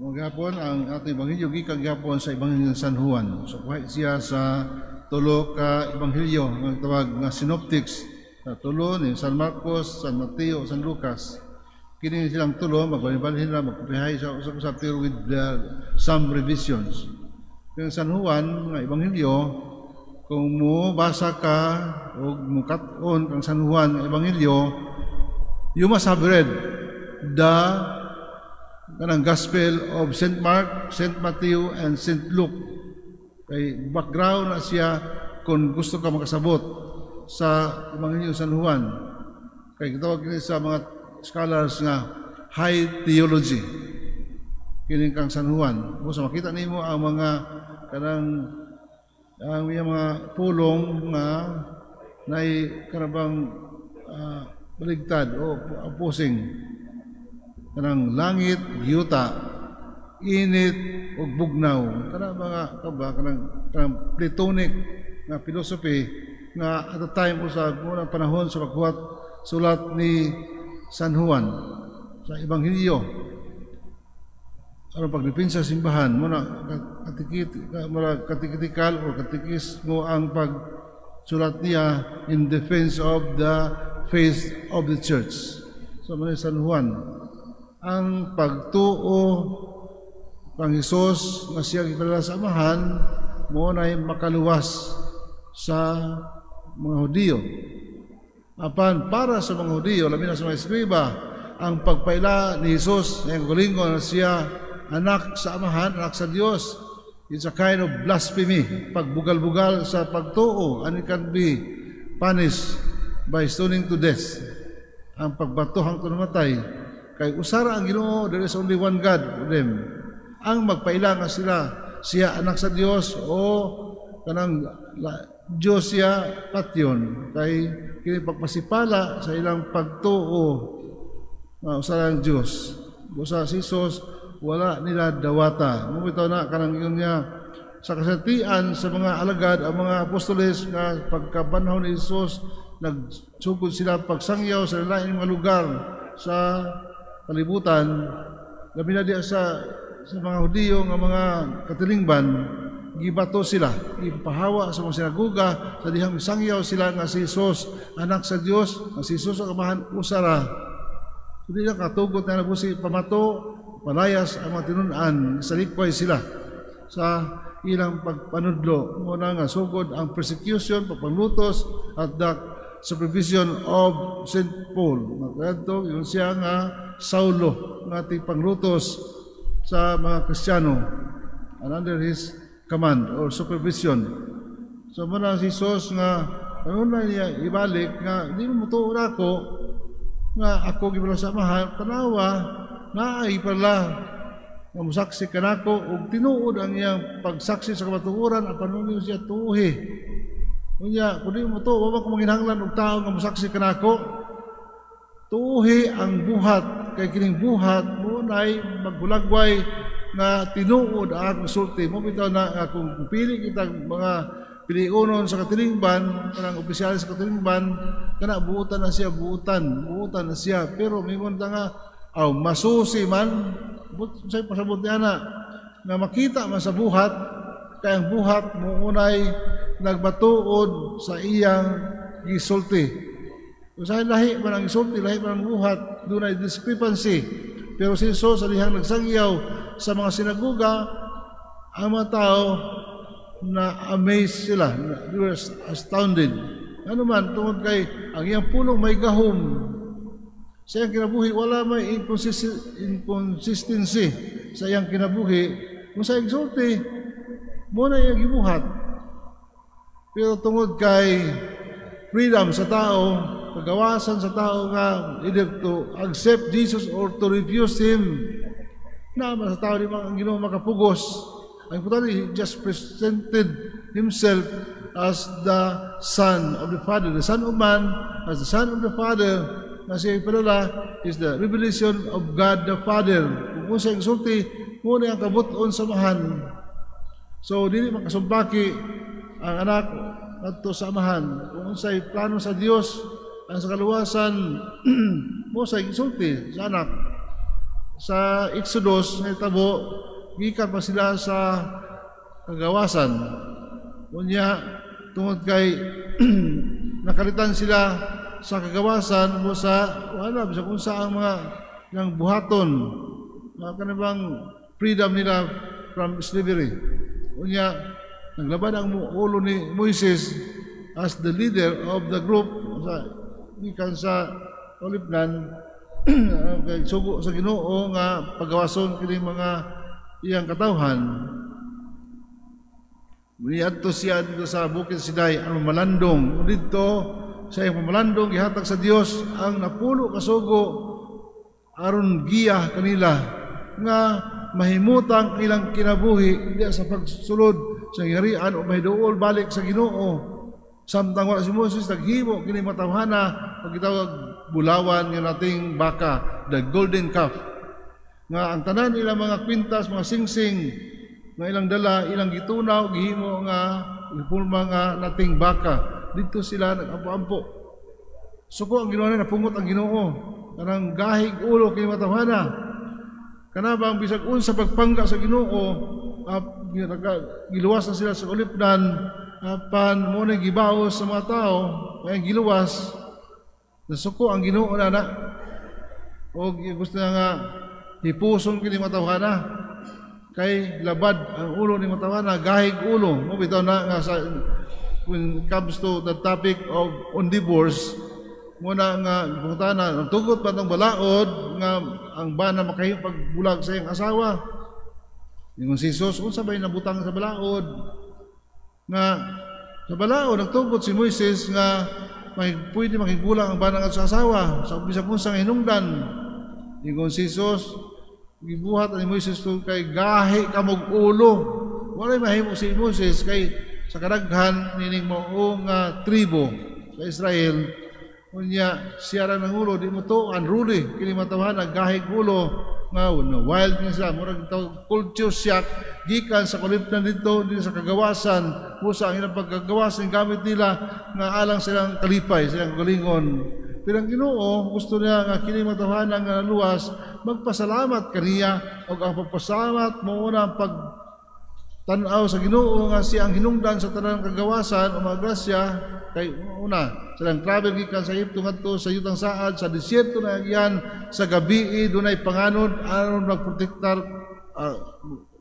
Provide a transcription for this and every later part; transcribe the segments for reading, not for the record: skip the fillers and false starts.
Mao gihapon ang ating ebanghelyo gikan gihapon sa Ebanghelyo ng San Juan. So kuha siya sa tulo ka ebanghelyo nga tawag nga synoptics, sa tulo ni San Marcos, San Mateo, San Lucas. Kini silang tulo magbalhin-balhin na magkupihay sa usab-usab pero with some revisions. Kaya San Juan nga ebanghelyo, kung mo basa ka o mukat-on kang San Juan nga ebanghelyo, you must have read the kanang Gospel of St. Mark, St. Matthew, and St. Luke. Kay background na siya kung gusto ka makasabot sa Ebanghelyo San Juan. Kay gitawag kini sa mga scholars nga high theology. Kini kang San Juan. Mo sa makita nimo ang mga kanang ang iyang mga pulong nga nay karabang baligtad o opposing, kanang langit, yuta, init ug bugnaw. Kana mga kaba kanang Platonic nga philosophy nga at the time usab unang panahon sa paghuwat sulat ni San Juan sa Ebanghelyo aron pagdepensa sa simbahan mo na katikit mura kateketikal o katekismo ang pagsulat niya in defense of the faith of the church. So man San Juan, ang pagtuo kang Hesus nga siya gipadala sa Amahan mo nay makaluwas sa mga Hudiyo. Apan para sa mga Hudiyo, labi na sa mga eskriba, ang pagpaila ni Hesus nga kaugalingon na siya anak sa Amahan, anak sa Dios, it's a kind of blasphemy, pagbugal-bugal sa pagtuo, and it can be punished by stoning to death. Ang pagbato hangtod mamatay. Kay usara ang Ginoo, there is only one God for them. Ang magpaila nga sila, siya anak sa Dios o kanang Diyos siya, patyon. Kay kini pagpasipala sa ilang pagtuo nga usara ang Dios. Busa si Jesus wala nila dawata. Mao bitaw na kanang ingon niya sa kasantian sa mga alagad, ang mga apostoles, nga pagkabanhaw ni Jesus, nagsugod sila pagsangyaw sa laing mga lugar sa kalibutan, labi na diya sa mga Hudiyo nga mga katilingban. Gibato sila, ipahawa sa mga sinagoga sa dihang sangyaw sila nga si Jesus anak sa Dios, nga si Jesus ang Amahan usara. So, di na katugot na nabusi pamato, palayas ang mga tinun-an, salikway sila sa ilang pagpanudlo. Muna nga sugod ang persecution, pagpanglutos at the supervision of St. Paul. Magkadto, yun siya nga Saulo nga ating panglutos sa mga Kristiyano and under his command or supervision. So muna si Jesus nga ano na niya ibalik nga di mo mutuo ako nga ako gipadala sa Amahan, tanawa naay pala nga musaksi kanako ug tinuod ang iyang pagsaksi sa kamatuoran, apan ninyo siya tuuhi. Unya kun di mo tuo, wa ko manginahanglan og tao nga musaksi kanako. Tuuhi ang buhat, kay kining buhat mo nay maghulagway nga tinuod ang akong sulti. Mo bitaw na nga kung pili kita mga piliunon sa katilingban, kanang opisyal sa katilingban, kana buutan na siya, buutan, buutan na siya. Pero mingon ta nga aw masusi man, but say pasabot niya na nga makita man sa buhat, kay ang buhat mo unay nagbatuod sa iyang gisulti. Usahay lahi man ang isulti, lahi man ang buhat, dunay discrepancy. Pero si Jesus sa dihang nagsangyaw sa mga sinagoga, ang mga tao na amazed sila, they were astounded. Ano man, tungod kay ang iyang pulong may gahom. Sa iyang kinabuhi, wala may inconsistency sa iyang kinabuhi. Kung sa sulti, mo na iyang gibuhat. Pero tungod kay freedom sa tao, kagawasan sa tao nga either to accept Jesus or to refuse Him, naman sa tao di man ang Ginoo makapugos. Ang importante, He just presented Himself as the Son of the Father, the Son of Man, as the Son of the Father, na siya ipadala is the revelation of God the Father. Kung siya sulti, mo na ang kabuton sa Amahan. So, dili makasumpaki ang anak ngadto sa Amahan. Kung unsay plano sa Dios ang sa kaluwasan, mo sa gisulti sa anak. Sa Exodus nahitabo gikan pa sila sa kagawasan. Unya tungod kay nakalitan sila sa kagawasan mo sa wala bisag unsa ang mga ilang buhaton, mga kanang freedom nila from slavery. Unya naglabad ang ulo ni Moises as the leader of the group sa gikan sa ulipnan, kay sugo sa Ginoo nga pagawason kini mga iyang katawhan. Niadto siya dito sa Bukid Sinai ang malandong. Dito sa iyang pamalandong, gihatag sa Dios ang 10 ka sugo aron giya kanila nga mahimutang ilang kinabuhi diya sa pagsulod sa gingharian o mahiduol balik sa Ginoo. Samtang wala si Moses, naghimo kini matawhana pagitawag bulawan nga nating baka, the golden calf. Nga ang tanan ilang mga kwintas, mga singsing nga ilang dala, ilang gitunaw, gihimo nga gipulma nga nating baka. Dito sila nag-ampo-ampo. Suko ang Ginoo, napungot ang Ginoo. Kanang gahig ulo kini matawhana. Kana bang bisag unsa pagpangga sa Ginoo, giluwas na sila sa ulipnan, apan mo na gibaos sa mga tao, kaya giluwas, nasuko ang Ginoo na na. O gusto na nga hipuson kini matawhana kay labad ang ulo ni matawhana, gahig ulo mo bitaw na nga sa when it comes to the topic of on divorce mo na nga pangutana, tugot ba tong balaod nga ang bana makahimo pagbulag sa iyang asawa? Ingon si Jesus, unsa bay nabutang sa balaod? Nga sa balaod nagtugot si Moises nga may pwede makigbulag ang bana sa asawa sa bisag unsang hinungdan. Ingon si Jesus, gibuhat ni Moises to kay gahi kamog ulo. Walay mahimo si Moises kay sa kadaghan nining mao nga tribo sa Israel, unya siya ra nangulo, di mo to unruly kini matawhan, gahig ulo nga no, wild ni sila, murag tawag culture shock gikan sa kulipnan dito dito sa kagawasan. Busa ang ilang pagkagawasan gamit nila nga alang silang kalipay, silang kagalingon. Pero ang Ginoo gusto niya nga kini matawhan nga naluwas magpasalamat kaniya, og ang pagpasalamat mao na ang pag tan-aw sa Ginoo nga siya ang hinungdan sa tanang kagawasan o mga grasya. Kay una silang travel gikan sa Egypto ngadto sa yutang saad, sa disyerto na yan, sa gabi dunay panganod aron magprotektar,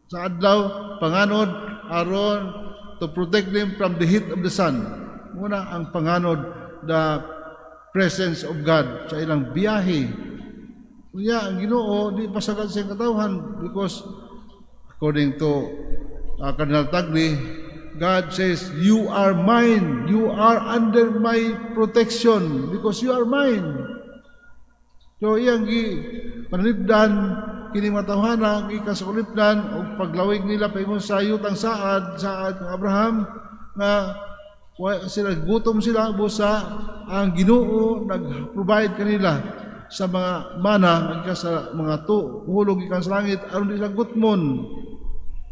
sa adlaw panganod aron to protect them from the heat of the sun. Muna ang panganod, the presence of God sa ilang biyahe. Unya ang Ginoo di pasagad sa katawhan because according to Cardinal Tagle, God says, "You are mine. You are under my protection because you are mine." So iyang gi panalipdan kini matawhana gikan sa ulipnan ug paglawig nila paingon sa yutang saad, saad ng Abraham, nga sila gutom sila, busa ang Ginoo nag-provide kanila sa mga mana gikan sa mga tu hulog gikan sa langit aron di sila gutmon.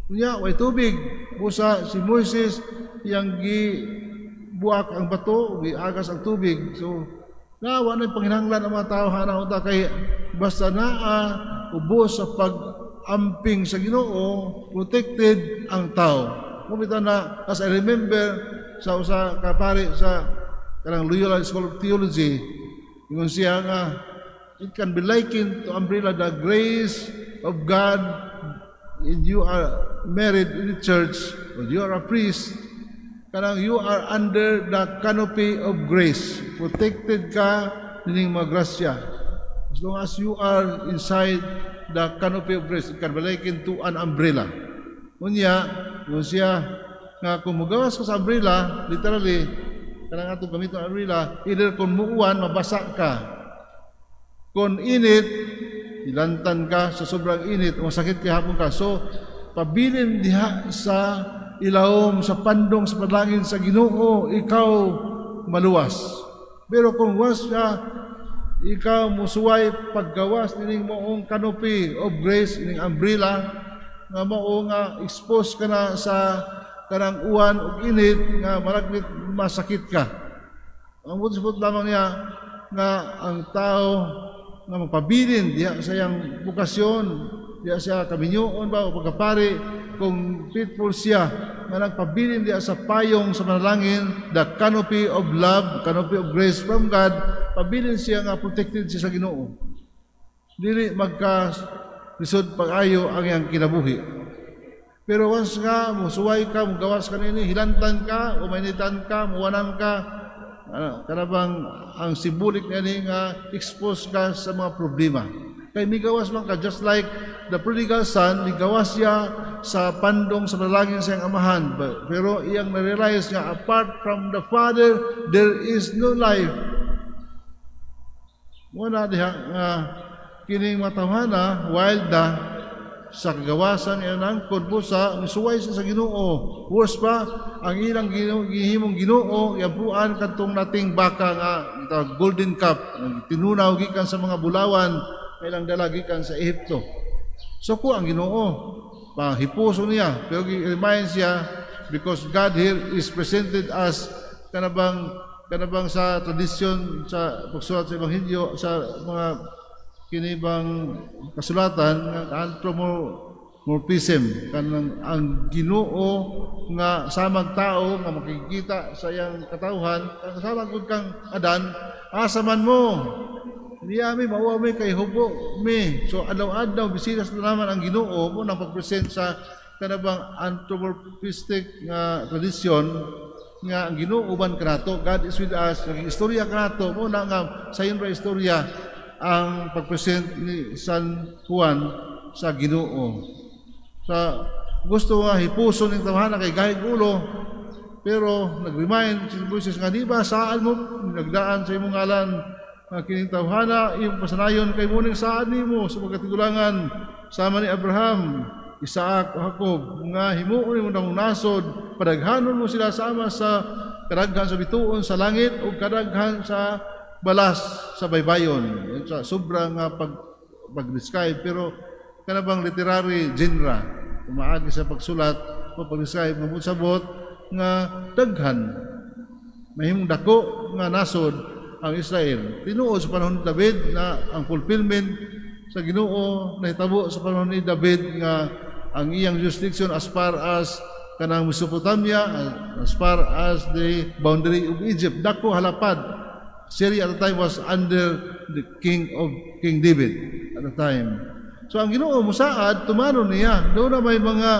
Unya way tubig, busa si Moises iyang gibuak ang bato, giagas ang tubig. So nawa na panginahanglan ang mga tao hana unta kay basta naa ubos sa pag-amping sa Ginoo, protected ang tao. Kumita na, as I remember sa usa ka pari sa kanang Loyola School of Theology, ingon siya nga it can be likened to umbrella, the grace of God. If you are married in the church or you are a priest, kanang you are under the canopy of grace. Protected ka nining mga grasya. As long as you are inside the canopy of grace, it can be likened to an umbrella. Unya, ingon siya nga kung mugawas ka sa umbrella, literally, kanang atong gamiton ang umbrella, either kung muuwan, mabasa ka. Kung init, ilantan ka sa sobrang init, masakit kay hapon ka. So, pabilin diha sa ilawom, sa pandong, sa panalangin sa Ginoo, ikaw maluwas. Pero kung was ka, ikaw musuway paggawas nining moong canopy of grace, ining umbrella, nga mao nga expose ka na sa kanang uwan ug init nga malagnit masakit ka. Ang buot lamang niya nga ang tao nga magpabilin diha sa iyang bokasyon, diha siya kaminyoon ba o pagkapari, kung faithful siya nga nagpabilin diha sa payong sa manalangin, the canopy of love, canopy of grace from God, pabilin siya nga protected siya sa Ginoo. Dili magka lisod pag-ayo ang iyang kinabuhi. Pero once nga musuway ka, mugawas ka nini, hilantan ka, umainitan ka, muwanan ka, kanabang ang symbolic niya nga expose ka sa mga problema. Kay migawas man ka, just like the prodigal son, migawas siya sa pandong sa panalangin sa iyang amahan. Pero iyang na-realize nga apart from the Father, there is no life. Wala diha nga kining matawhana, wild na sa kagawasan iyang nangkod po sa misuway siya sa Ginoo. Worse pa, ang ilang gihimong Ginoo, iampuan kadtong nating baka nga golden calf, tinunaw gikan sa mga bulawan nga ilang dala gikan sa Ehipto. So ko ang Ginoo, pahipuso niya, pero remind siya because God here is presented as kanabang sa tradisyon sa pagsulat sa Ebanghelyo, sa mga kinibang kasulatan nga anthropomorphism, kanang ang Ginoo nga samag tao nga makikita sa iyang katawhan, kasama gud kang Adan, asa man mo niya mi mauwa mi kay hubo mi. So adlaw-adlaw bisita sa naman ang Ginoo mo nang pag-present sa kanabang anthropomorphistic nga tradisyon nga ang Ginoo uban kanato, God is with us, naging istorya kanato mo na nga sayon ra istorya ang pag-present ni San Juan sa Ginoo. Sa gusto nga hipuson ning tawhana kay gahig ulo, pero nag-remind si Moises nga di ba saan mo nagdaan sa imong ngalan nga kining tawhana imong pasanayon kay muning saan nimo sa pagkatigulangan sama ni Abraham, Isaac o Jacob nga himuon nimo ng nasod, padaghanon mo sila sama sa kadaghan sa bituon sa langit o kadaghan sa balas sa baybayon. Sa sobra nga pag-describe, pero kanabang literary genre umaagi sa pagsulat o pag-describe nga sabot nga daghan mahimong dako nga nasod ang Israel. Tinuod sa panahon ni David na ang fulfillment sa Ginoo nahitabo sa panahon ni David nga ang iyang jurisdiction as far as kanang Mesopotamia, as far as the boundary of Egypt, dako halapad. Syria at the time was under the king of King David at the time. So ang Ginoo musaad, tumano niya. Doon na may mga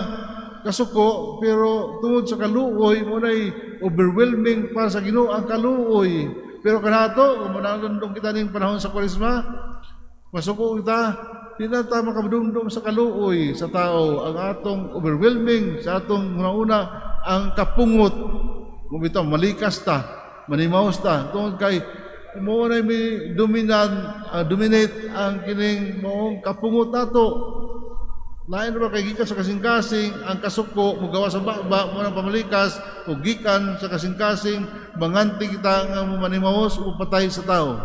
kasuko, pero tungod sa kaluoy mo nay overwhelming para sa Ginoo ang kaluoy. Pero kanato, kung manandong kita ning panahon sa Kwaresma, masuko kita, di na ta makadumdum sa kaluoy sa tao. Ang atong overwhelming sa atong una ang kapungot. Kung bitaw malikas ta, manimaos ta, tungod kay mo na may dominate ang kining moong kapungot nato. Lain ba kay gikan sa kasing-kasing ang kasuko mugawa sa baba mo nang pamalikas o gikan sa kasing-kasing manganti kita nga manimaos o patay sa tao.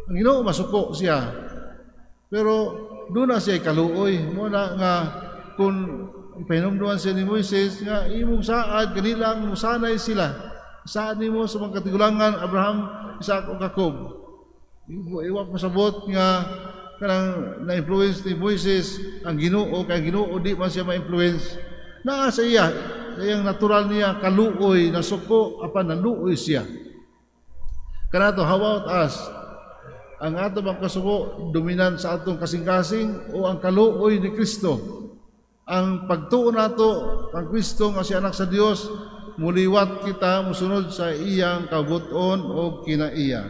Ang Ginoo masuko siya. Pero doon na siya kaluoy mo na nga kung ipahinumduman siya ni Moises nga imong saad kanilang musanay sila. Saad nimo sa mga katigulangan Abraham, Isaac ug Jacob. Iwak masabot nga kanang na-influence ni Moises ang Ginoo, kay Ginoo di man siya ma-influence. Naa sa iya, sa iyang natural niya kaluoy, nasuko apan naluoy siya. Kanato, how about us? Ang ato bang kasuko dominant sa atong kasing-kasing o ang kaluoy ni Kristo? Ang pagtuo nato kang Kristo nga siya anak sa Dios, muliwat kita musunod sa iyang kabuton o kinaiya.